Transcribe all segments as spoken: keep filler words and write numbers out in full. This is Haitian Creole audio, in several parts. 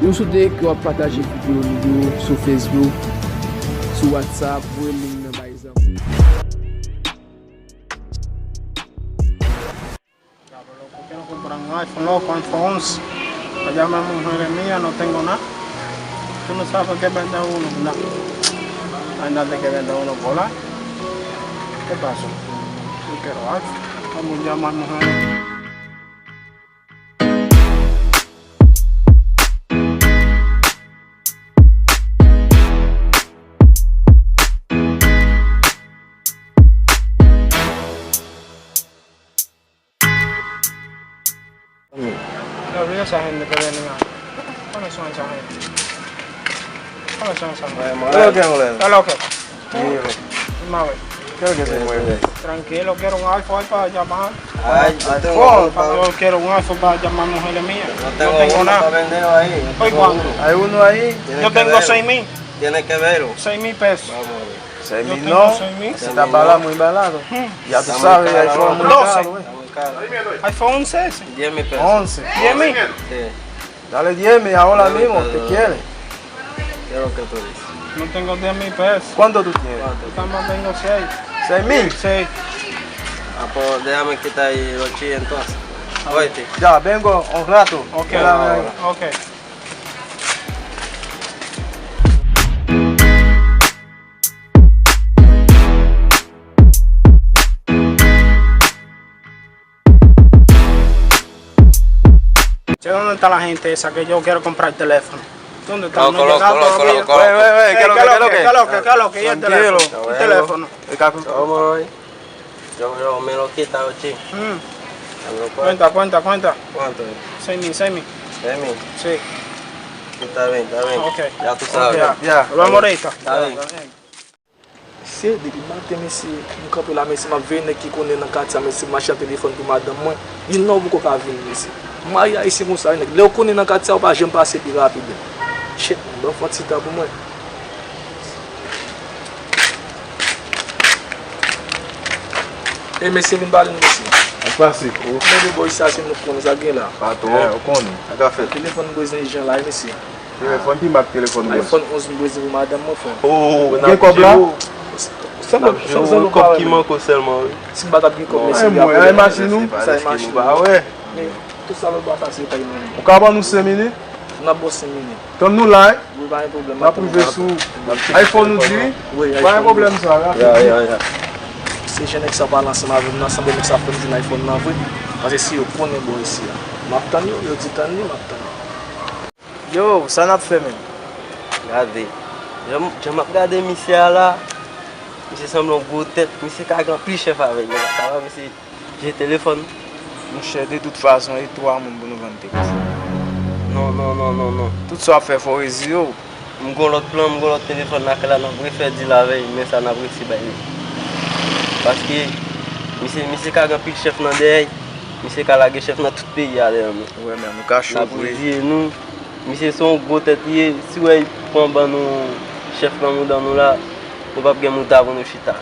Nou swete ke w ap pataje videyo nou yo sou Facebook, sou WhatsApp, voye link nan bay zanmi w. Diablo loco, quiero comprar un iPhone, loco, iPhone once. Para llamarme a mi mujer mía, no tengo nada. Tú no sabes qué vende uno, ¿verdad? Ay, no te que vende uno por ahí. ¿Qué pasó? Yo quiero iPhone. Vamos a llamar a mi mujer. Yo, mira esa gente que viene acá. ¿Cuáles son esa gente? ¿Cuáles son esa gente? ¿Qué es lo que, brother? ¿Qué es lo que? Dime. Dime a ver. ¿Qué es lo que se mueve? Tranquilo, quiero un iPhone para llamar. Ay, yo tengo uno para... Yo quiero un iPhone para llamar mujeres mías. No tengo uno para vender ahí. Pues, ¿cuánto? Hay uno ahí. Yo tengo seis mil. Tiene que verlo. Seis mil pesos. Vamos a ver. Seis mil no, ese está para muy barato. Ya tú sabes, iPhone muy caro, eh. ¿iPhone once ese? Diez mil pesos. Once. ¿Diez mil? Sí. Dale diez mil ahora mismo, ¿qué quieres? ¿Qué es lo que tú dices? No tengo diez mil pesos. ¿Cuánto tú tienes? Yo también tengo seis. ¿Seis mil? Sí. Ah, pues déjame quitar ahí los chiles entonces. Oíste. Ya, vengo un rato. Ok, ok. Che, ¿dónde está la gente esa que yo quiero comprar el teléfono? ¿Dónde está? No ha llegado todavía. Loco, loco, loco, loco. Wey, wey, wey, ¿qué es lo que, qué es lo que? ¿Qué es lo que? ¿Y el teléfono? El teléfono. Vamos a ver. Yo, yo, me lo quita, oye. Cuenta, cuenta, cuenta. ¿Cuánto es? Seis mil, seis mil. ¿Seis mil? Sí. Está bien, está bien. Ok. Ya tú sabes. Ya. Nos vemos ahorita. Está bien. Se depi maten, mesye, m kanpe la, mesye, m ap veye nèg ki konnen nan katye a, mesye, m achte telefòn pou madanm mwen. Li non poko ka vini, mesye. M marye ayisyen konsa, wi, nèg. Lè w konnen nan katye a, ou pa janm pase pi rapid. Shit, man, ban m fè yon ti tan pou mwen. E mesye, vin pale nou, mesye. Sa k pase, bro? Mande bò isi a si nou konnen sa gen la. Pa twò. Ou konnen. Sa k ap fèt? Telefòn m bezwen ijan la, wi, mesye. Telefòn ki mak telefòn ou bezwen? iPhone onz m bezwen pou madanm mwen, frè. Oh, gen kòb la? Sanble, sanble, sanble kòb ki manke w sèlman, wi. Si m pa t ap gen kòb, mesye, mwen, ay, machin ou? Sa e machin ou. Men tout sa lòt bò a sa se kay mwen. Ou ka ban nou senk minit? N ap ba w senk minit. Tann nou la, wi. Wi, pa gen pwoblèm. N ap rive sou iPhone ou di, wi. Wi, pa gen pwoblèm sa, rapid. Ya, ya, ya. Se jan nèg sa pale ansanm avè m nan, sanble nèg sa fè m jwenn iPhone nan vre. Paske si yo konnen bò isi a. M ap tann yo, yo di tann li, m ap tann yo. Yo, sa n ap fè menm? Gade. Jan m, jan m ap gade misye a la, misye sanble yon gwo tèt, misye ka gen anpil chèf avè l, men sa va, misye jere telefòn. Monchè, de tout fason, e twa moun pou nou vann telefòn. Non, non, non, non, non. Tout sa w ap fè, fò w reziye w. M gon lòt plan, m gon lòt telefòn lakay la, n ap refè deal avè l, men sa n ap resi bay li. Paske misye, misye ka gen anpil chèf nan dèyè l, misye ka lage chèf nan tout peyi a dèyè nou. Wi, men nou ka cho vre. N ap reziye nou. Misye se yon gwo tèt li ye. Si w wè l pran ban nou chèf nan mouda nou la, nou p ap gen mouda pou nou chita.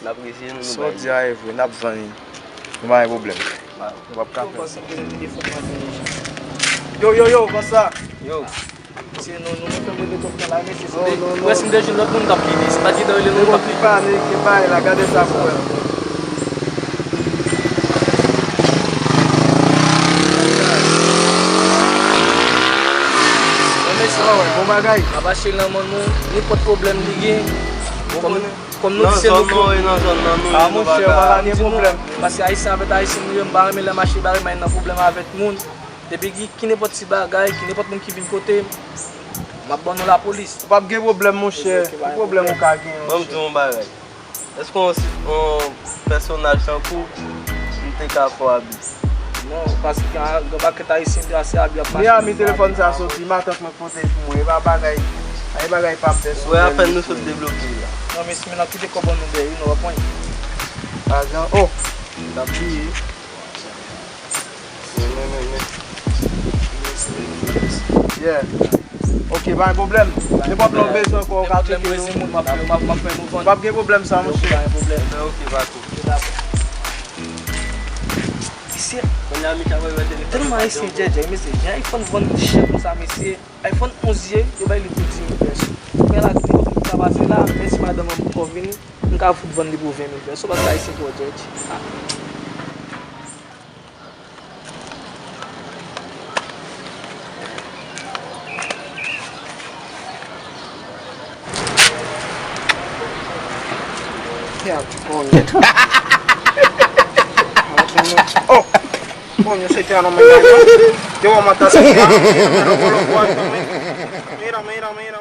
N ap reziye nou, nou bay li. Sa w di a e vre, n ap vann li. Nou pa gen pwoblèm. Nou p ap ka fè sa. Yo, yo, yo, konsa. Yo. Se nou, nou, nou fè mwen de kòb nan la, mesye. Non, non, non. Wè, si m te jwenn lòt moun, m t ap pini. Si m pa t gentan rele nou, m t ap pini. Ki panik, ki bay la, gade sa pou wè. Bon bagay. M ap achte l nan men nou, nenpòt pwoblèm li gen. Kòm, kòm nou di se nou. Nan zòn nou ye, nan zòn nan nou ye, nou pa ka. Ah, monchè, pa gen pwoblèm. Paske ayisyen avèk ayisyen nou ye, m pa renmen lè m achte bagay, m al nan pwoblèm avèk moun. Depi ki, ki nenpòt ti bagay, ki nenpòt moun ki vin kote m, m ap ban nou lapolis. Ou p ap gen pwoblèm, monchè. Ki pwoblèm ou ka gen, monchè? Ban m di w yon bagay. Èske yon, yon pèsonaj tankou m te ka fè w abi? Non, paske gen, gen pakèt ayisyen ki ase abi ap mache. Miami, telefòn sa soti, matant mwen pote l pou mwen. E pa bagay, e bagay pa m pèsonèl. Wè, apèn nou sot debloke la. Non, mesye, men n ap kite kòb an nou dèyè, wi, nou pa pran. Lajan, oh, n ap bliye. Yeah. Ok, pa gen pwoblèm. Nenpòt lè w bezwen ankò, w ka tcheke nou. W ap gen pwoblèm sa, monchè. Ok, pa tou. Mesye, tèlman ayisyen djèdjè, mesye, jan iPhone vann chè konsa, mesye. iPhone onz ye, yo bay li pou di mil pèso. Mwen la, tout moun ka pase la, mèsi madanm mwen pou kò vini, m ka fout vann li pou ven mil pèso, paske ayisyen twò djèdjè. Oh! Coño, se te ano mañana. Yo vamos a estar cerca. Mira, mira, mira.